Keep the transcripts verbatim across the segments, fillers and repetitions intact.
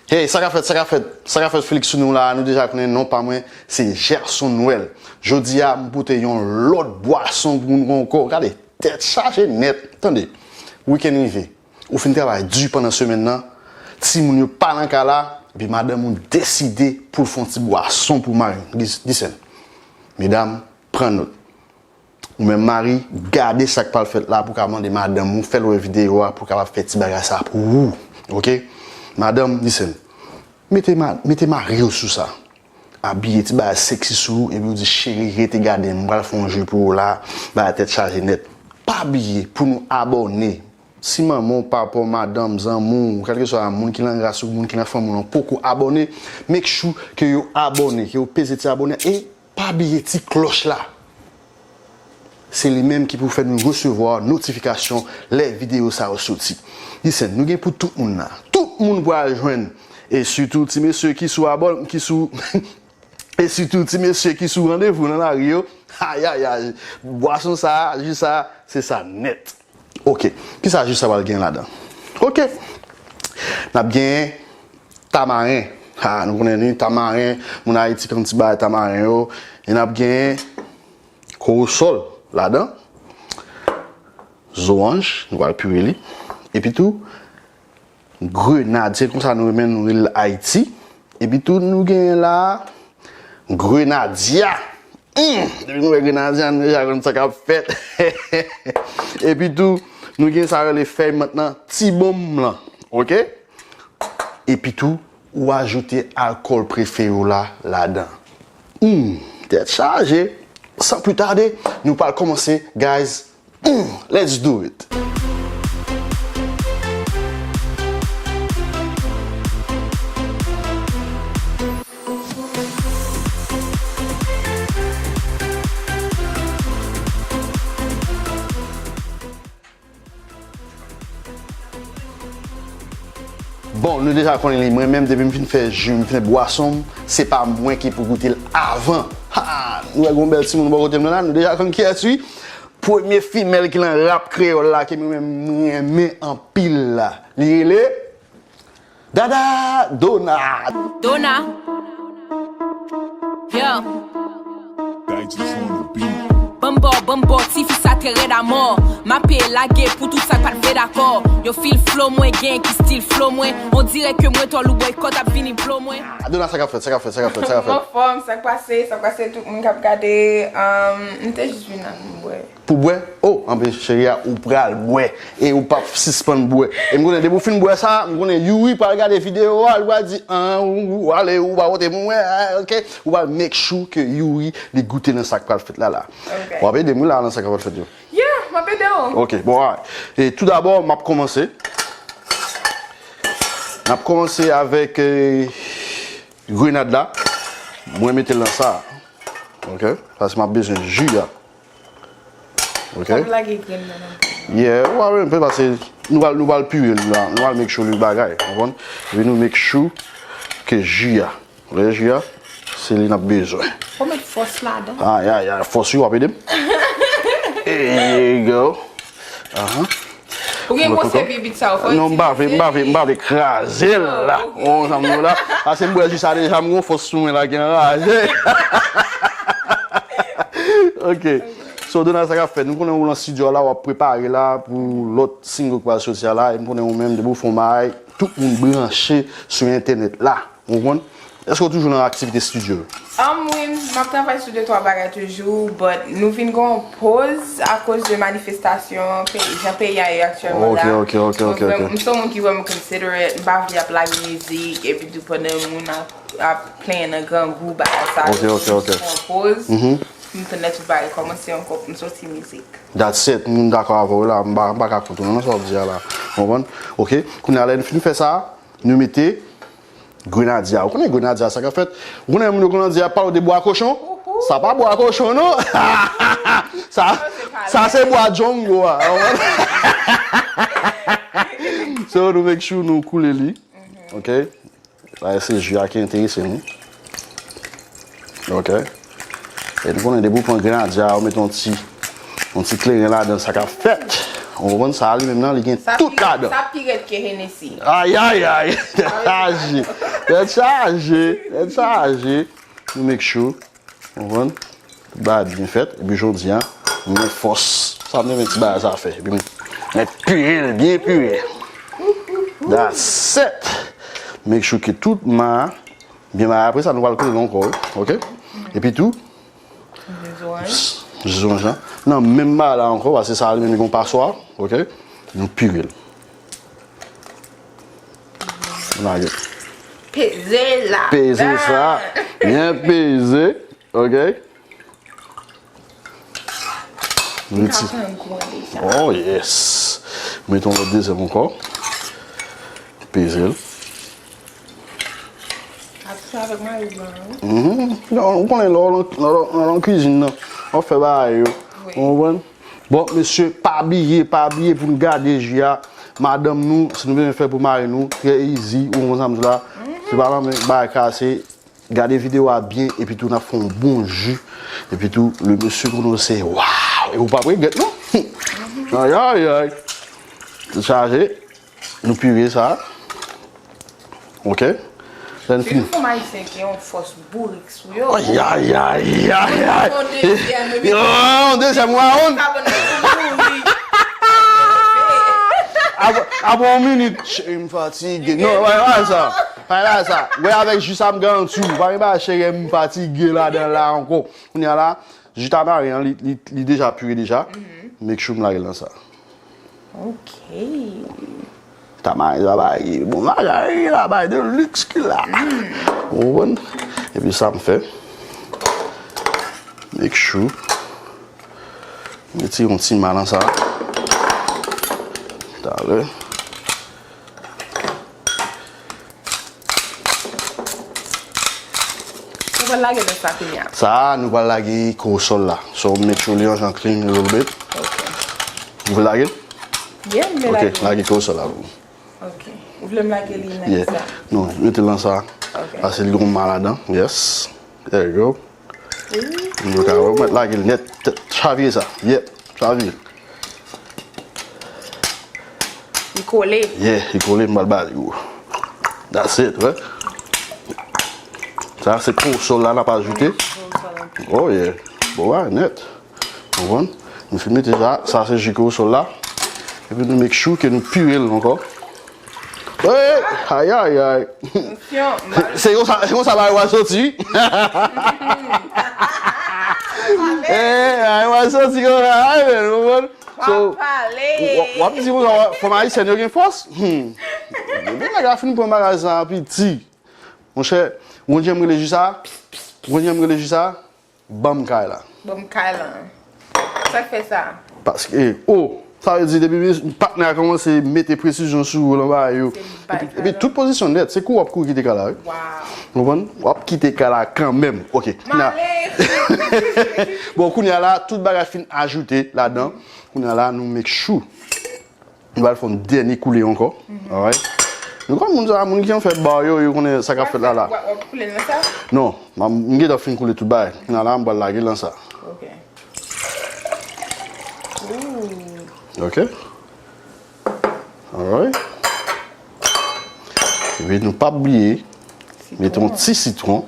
Hey, sa k ap fèt, sa k ap fèt, sa k ap fèt, Felix sou nou la, nou deja konnen non pa mwen, se Gerson Noël. Jodi a, m pote yon lòt bwason pou nou ankò. Gade, tèt chaje nèt. Tande, wikenn rive. Ou fin travay di pandan semèn nan, timoun yo pa nan kay la, epi madanm ou deside pou l fè yon ti bwason pou mari w. Dis-, Disen, medam, pran nòt. Ou menm mari, gade sa k pral fèt la pou w ka mande madanm ou fè l wè videyo a pou w kapab fè ti bagay sa pou ou. Oke? Madanm, Disen, mete ma-, mete mari w sou sa. Abiye ti bagay seksi sou ou, epi w di, "Cheri, rete gade m, m pral fè yon jwe pou ou la, bagay tèt chaje nèt." Pa bliye pou nou abòne. Si manman w, papa w, madanm, zanmi w, kèlkeswa moun ki nan ras ou, moun ki nan fanmi w, poko abòne, make sure ke yo abòne, ke yo peze ti abòne, e pa bliye ti klòch la. Se li menm ki pou fè nou resevwa notifikasyon lè videyo sa yo soti. Disen, nou gen pou tout moun la. Tout moun pral jwenn. E sitou ti mesye ki sou abòn, ki sou, e sitou ti mesye ki sou randevou nan lari yo. Ayayay. Bwason sa, ji sa, se sa nèt. Oke. Kisa ji sa pral gen ladan? Oke. N ap gen tamaren. Ha, nou konnen ni tamaren, moun Ayiti konn ti bagay tamaren yo. E n ap gen kowosòl ladan. Zoranj, nou pral pire li. Epi tou, grenadya, se konsa nou renmen nou rele l Ayiti. Epi tou, nou genyen la, grenadya. Hmm, depi nou wè grenadya, nou deja konn sa k ap fèt. Epi tou, nou gen sa rele fèy mant nan, ti bonm lan. Oke? Epi tou, ou ajoute alkòl prefere w la ladan. Hmm, tèt chaje. San pli tade, nou pral kòmanse, guys. Hmm, let's do it. Bon, nou deja konnen li. Mwen menm, depi m fin fè ji, m fin fè bwason m, se pa mwen ki pou goute l avan. Ha! Nou wè gon bèl timoun bò kote m nan la, nou deja konn kiyès wi. Premye female ki nan rap kreyòl la, ke mwen menm m renmen anpil la. Li rele Dada Dona. Dona. Yo. Banbò, banbò, tifi sa te rèd amò. M ape lage pou tout sa k pa t vle dakò. Yo fil flow mwen, gen ki stil flow mwen. On dirè ke mwen tòl ou boykòt ap vini blow mwen. Dona, sa k ap fèt, sa k ap fèt, sa k ap fèt, sa k ap fèt. Anfòm, sa k pase, sa k pase tout moun k ap gade. Ahn, m te jis vin la pou m bwè. Pou bwè? Oh, anben cheri a, ou pral bwè. E ou p ap sispann bwè. E m konnen depi w fin bwè sa, m konnen Youri pral gade videyo a, li pral di, an, ou, ou ale, ou pa pote pou mwen, ah, oke. Ou pral make sure ke Youri, li goute nan sa k pral fèt la, la. Oke. W ap ede m wi la, nan sa k pral fèt yo. Yeah, m ap ede w. Oke, bon, alright. E tou dabò, m ap kòmanse. M ap kòmanse avèk, eh, grenad la. Mwen mete l nan sa. Oke? Paske m ap bezwen ji a. Oke? Ap lage grenn nan nan. Yeah, ou pa menm pase nou pral, nou pral pire l la, nou pral make sure li bagay, konprann? Epi nou make sure ke ji a, lè ji a, se li n ap bezwen. Fò met fòs ladan. Ay, ay, ay, fòs wi, w ap ede m. There you go. Ahan. Ou gen gwo se bibit sa ou fò itilize. Non, m pa vle, m pa vle, m pa vle kraze l la. Ou konn sa m di w la. Ase m bwè ji sa deja, m gon fòs sou mwen la ki anraje. Ok. So, Dona, sa k ap fèt? Nou konnen ou nan estidyo a la, w ap prepare la pou lòt single k pral soti a la. E m konnen ou menm, depi w fè yon bagay, tout moun branche sou entènèt la. Ou konprann? Èske w toujou nan aktivite estidyo? Um, wi, m ap travay sou de twa bagay toujou, but nou vin gen yon poz akoz de manifestasyon, peyi, jan peyi a ye aktyèlman la. Ok, ok, ok, ok, ok. M se yon moun ki vrèman considerate, m pa vle ap lage mizik, epi tou pandan moun ap, ap plenyen nan grangou, bagay sa yo, m pran poz, m tann lè tout bagay kòmanse ankò pou m soti mizik. That's it, m dakò avè w la, m pa, m pa ka kont ou non, nan sa w ap di a la. Ou konprann? Ok, kounye a lè n fin fè sa, nou mete grenadya. Ou konnen grenadya sa k ap fèt? Ou konnen moun yo grenadya pale de bwa kochon? Sa pa bwa kochon non. Sa, sa se bwa djongo a. So, nou make sure nou koule li. Ok? Sa se ji a ki enterese nou. Ok? E nou konnen depi w pran grenadya, ou mete yon ti, yon ti kleren ladan, sa k ap fèt. Ou konprann sa li menm nan, li gen tout ladan. Sa pi rèd ke Hennessy. Ayayay, tèt chaje, tèt chaje, tèt chaje. Nou make sure, ou konprann? Tout bagay byen fèt, epi jodi a, mwen fòs. Sa mwen met ti bagay sa fè, epi mwen pire l, byen pire. That's it. Make sure ke tout ma byen bagay. Apre sa, nou pral koule l ankò, wi, ok? Epi tou, Jus oranj. Jus oranj la. Nan menm bagay la ankò, paske sa li menm li gon paswa, ok? Nou pire l. Lage. Peze la. Peze sa. Byen peze, ok? Nou ka pran gwo deja. Oh yes. Mete yon lòt dezyèm ankò. Peze l. Ap fè avèk mayi blan an, wi. Mhm. Non, ou konnen lè w nan, nan, nan, nan kizin nan, w ap fè bagay yo. Wi. Ou konprann? Bon, mesye, pa bliye, pa bliye pou n gade ji a. Madanm nou, si nou bezwen fè pou mari nou, trè easy, ou konn sa m di la. Se pa nan men bagay kase. Gade videyo a byen, epi tou n ap fè yon bon ji. Epi tou, le mesye konnen se, waw! E ou p ap regrèt, non? Ayayay! Chaje. Nou pire sa. Ok. Lè n fini. Sitou fanm ayisyen ki gen yon fòs bourik sou yo. Ayayayayay. Yon dezyèm, epi yon dezyèm round. Sa bon pou bourik. Apre, apre yon minit, cheri, m fatige. Non, pa, pa sa. Pa sa. Wè, avèk jus sa, m garanti w. Pa gen bagay, cheri, m fatige ladan la ankò. Kounye a la, jus tamaren an, li, li, li deja pire deja. Make sure m lage l nan sa. Ok. Tamaren sa bay bon bagay, la bay de luxe ki la. Ou konprann? Epi sa m fè. Make sure. M retire yon ti ma nan sa. Talè. Nou pral lage nan sa kounye a. Sa a, nou pral lage korosòl la. So, make sure li an jan clean a little bit. Ok. Ou vle lage l? Yeah, m vle lage. Ok, lage korosòl la pou mwen. Ok. Ou vle m lage li nan sa? Non, mete l nan sa. Ok. Pase li gon ma ladan. Yes. There you go. Nou ka remèt lage l nèt. Chavire sa. Yep. Chavire. Li kole. Yeah, li kole, m pral ba li gwo. That's it, wè. Sa se korosòl la n ap ajoute. Oh yeah. Bon, wè, nèt. Ou konprann? Nou fin mete sa, sa se ji korosòl la. Epi nou make sure ke nou pire l ankò. Hey, ayayay. Se konsa, se konsa bagay yo pral soti. Eh, bagay yo pral soti konsa, ay, men, ou konprann? So, w ap di konsa, fanm ayisyèn yo gen fòs? Hmm. Depi nèg la fin pran bagay sa piti. Monchè, ou konn jan m rele ji sa? Ou konn jan m rele ji sa? Ban m kay la. Ban m kay la. Sa k fè sa? Paske, oh, sa vle di depi patnè a kòmanse mete presizyon sou ou lan bagay yo. Epi, epi tout pozisyon nèt, se kou w ap kouri kite kay la, wi. Wow. Ou konprann? W ap kite kay la kanmenm. Ok. Kounye a, bon, kounye a la, tout bagay fin ajoute ladan. Kounye a la, nou make sure. Nou pral fè yon dènye koule ankò. Alright. Nou konn moun sa, moun ki an fè ba yo, yo konnen sa k ap fèt la la. W ap koule nan sa? Non, m, m gentan fin koule tout bagay. Kounye a la, m pral lage l nan sa. Ok. Ooh. Ok. Alright. Epi nou pa bliye mete yon ti sitwon.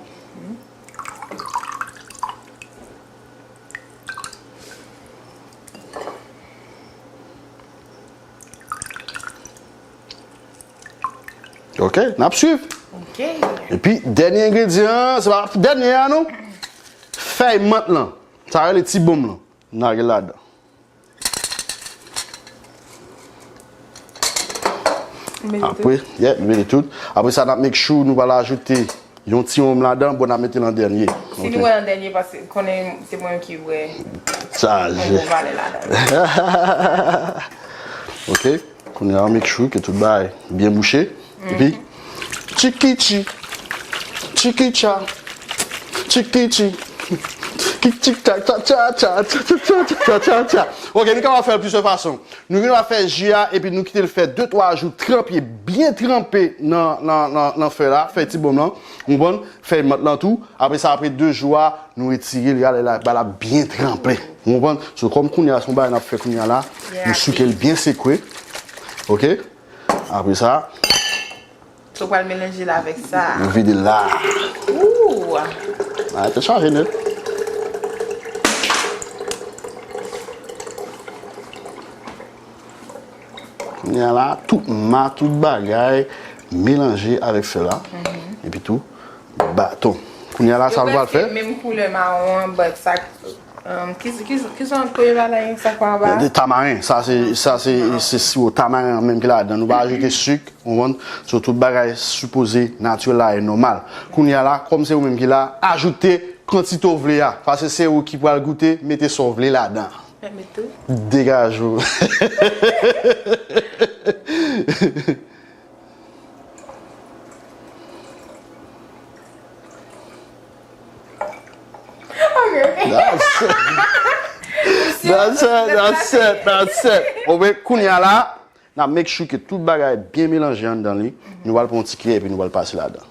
Ok, n ap swiv. Ok. Epi, dènye engredyan an, se pa dènye a, non. Fèy mant lan. Sa rele ti bonm lan. N lage l ladan. Apre, yeah, nou mete tout. Apre sa, n ap make sure nou pral ajoute yon ti wonm ladan, bon, n ap mete l an dènye. Si nou wè l an dènye, paske konnen se mwen ki wè yon bon valè ladan. Ok. Kounye a, make sure ke tout bagay byen bouche. Epi, chikichi, chikicha, chikichi, kichika, cha, cha, cha. Ok, nou kapab fè l plizyè fason. Nou vin ap fè ji a, epi nou kite l fè de twa jou tranpe, byen tranpe nan, nan, nan, nan fèy la, fèy ti bonm lan, ou konprann, fèy mant lan tou. Apre sa, apre de jou a, nou retire l, gade la, bagay la byen tranpe. Ou konprann? So, kòm kounye a, se yon bagay n ap fè kounye a la, nou souke l byen sekwe. Ok? Apre sa, So, pral melanje l avèk sa. Nou vide l la. Ooh! Bagay tèt chaje nèt. Kounye a la, tout ma, tout bagay melanje avèk sèl la. Epi tou, baton. Kounye a la, sa nou pral fè? Menm koulè mawon an, but sa Um, ki, ki, ki jan koye bagay sa kwa anba? Tamaren, sa se sa se se siwo tamaren an menm ki ladan. Nou pa ajoute sik, ou konprann? So tout bagay sipoze natirèl la e nòmal. Kounye a la, kòm se ou menm ki la, ajoute kantite w vle a. Paske se ou ki pral goute, mete sa w vle ladan. Mete tou. Degaje w. Ok, ok. That's it. That's it, that's it, that's it. Bon, men kounye a la, n ap make sure ke tout bagay byen melanje anndan li. Nou pral pran yon ti kiyè epi nou pral pase ladan.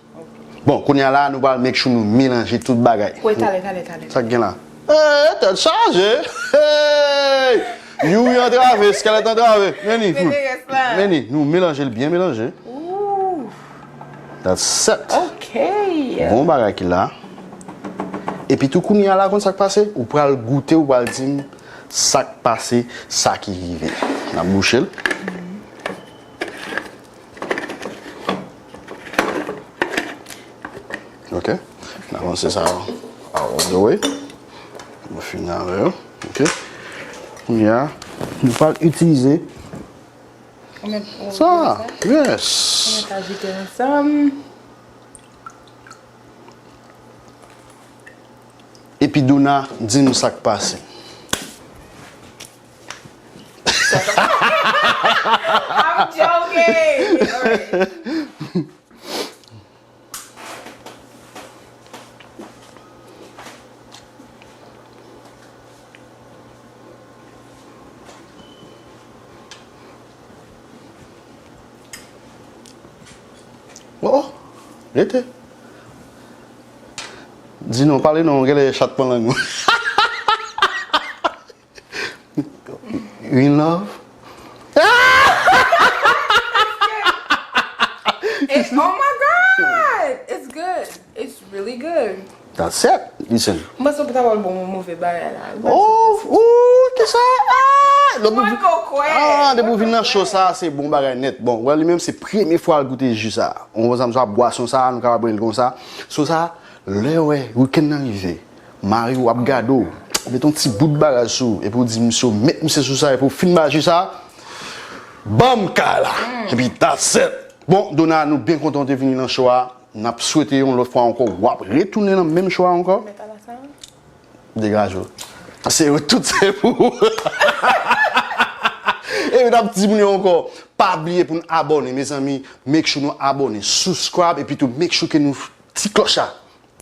Bon, kounye a la, nou pral make sure nou melanje tout bagay. Wè, talè, talè, talè. Sa k gen la? Hey, tèt chaje! Hey! Youri antrave, Scarlett antrave. Men li, fout. Men li, nou melanje l byen melanje. Ooh, That's it. ok. Bon bagay ki la. Epi tou kounye a la, konn sa k pase? Ou pral goute, ou pral di m sa k pase, sa ki rive. N ap bouche l. Ok? N avanse sa out of the way. Nou fini avè yo. Ok? Kounye a, nou pral itilize Ou mèt ou sa. sa? Yes. Ou mèt ajoute ansanm. Epi Dona, di m sa k pase. I'm joking. Alright. Oh, oh. Rete. Di non, pale non, genlè chat pran lang mwen. You in love? It, oh my God! It's good. It's really good. That's it. Listen. Mwen se pou ta wè l bon move bagay la. Oh, oh, ki sa? Ah, lòt Mwen ko kwè. Ah, depi w vin nan show sa, se bon bagay nèt. Bon, wè li menm se premye fwa l goute ji sa. Ou konprann sa m swa bwason sa, nou kapab rele l konsa. So sa, lè wè weekend nan rive, mari w ap gade w, met yon ti bout bagay sou, epi w di misye, w met misye sou sa, epi w fin ba ji sa, banm kay la. Epi that's it. Bon, Dona, nou byen kontan w te vini nan show a. N ap swete yon lòt fwa ankò, w ap retounen nan menm show a ankò. Mèt ala sa. Degaje w. Se yo tout se pou ou. E n ap di moun yo ankò, pa bliye pou n abòne, mezanmi. Make sure nou abòne, subscribe, epi tou make sure ke nou ti klòch la.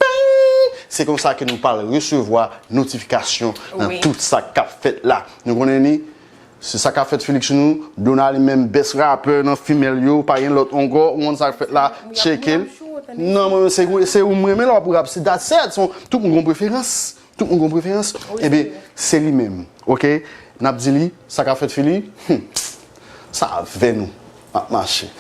Ping! Se konsa ke nou pral resevwa notifikasyon nan Wi. Tout sa k ap fèt la. Nou konnen ni, se sa k ap fèt Felix nou. Dona li menm best rapper nan female yo, pa gen lòt ankò. Ou konn sa k fèt la, tcheke l. Non, mwen, se, se ou m renmen lè w ap rap. Se that's it. Se yon, tout moun gon preferans. Tout moun gon preferans. Ebyen, se li menm. Ok? N ap di li, sa k ap fèt Fili? Hmm. Sa avè nou. M ap mache.